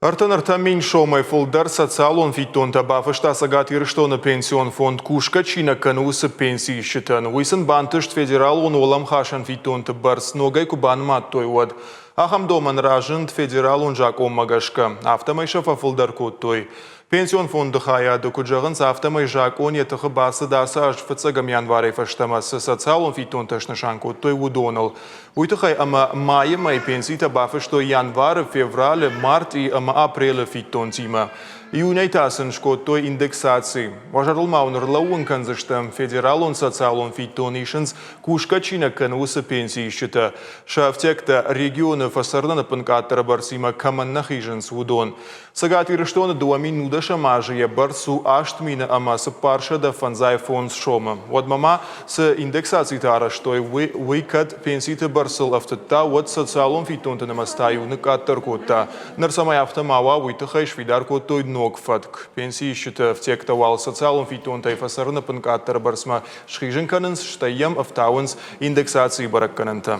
33 000 сомӕй фылдӕр социалон фиддонтӕ бафыста Цӕгат Ирыстоны пенсион фонд, кусгӕ чи нӕ кӕны, уыцы пенсиисджытӕн. Уый сын бантыст федералон уӕлӕмхасӕн фиддонты бӕрц ногӕй куы банымадтой, уӕд. Ахӕм домӕн разынд федералон закъонмӕ гӕсгӕ. Афтӕмӕй сӕ фӕфылдӕр кодтой. Пенсион фонды хайады куыд зӕгъынц, афтӕмӕй закъон йӕ тыхы бацыд ацы аз фыццӕгӕм январӕй фӕстӕмӕ цы социалон фиддонтӕ снысан кодтой, уыдоныл. Уый тыххӕй ӕмӕ майы мӕй пенситӕ бафыстой январы, февралы, мартъи ӕмӕ апрелы фиддонтимӕ. Июнӕй та сын скодтой индексаци. Уӕ зӕрдыл ма уын ӕрлӕууын кӕндзыстӕм, федералон социалон фиддон исынц, кусгӕ чи нӕ кӕны, уыцы пенсиисджытӕ. Сӕ ӕфтиӕгтӕ регионы фӕцӕрыны ӕппынкъаддӕры бӕрцимӕ кӕмӕн нӕ хизынц, уыдон. Цӕгат Ирыстоны 2019 азы йӕ бӕрц у 8000 ӕмӕ 455 сомы. Уӕдмӕ ма цы индексацитӕ арӕзтой, уый кӕд пенситы бӕрцыл ӕфтыдта, уӕд социалон фиддонты нымӕц та-иу ныкъкъаддӕр кодта. Ныр цӕмӕй афтӕ ма уа, уый тыххӕй сфидар кодтой ног фӕтк. Пенсиисджыты ӕфтиӕгтӕ уал социалон фиддонтӕй фӕцӕрыны ӕппынкъаддӕры бӕрцмӕ схизын кӕнынц, стӕй йӕм ӕфтауынц индексацийы бӕрӕггӕнӕнтӕ.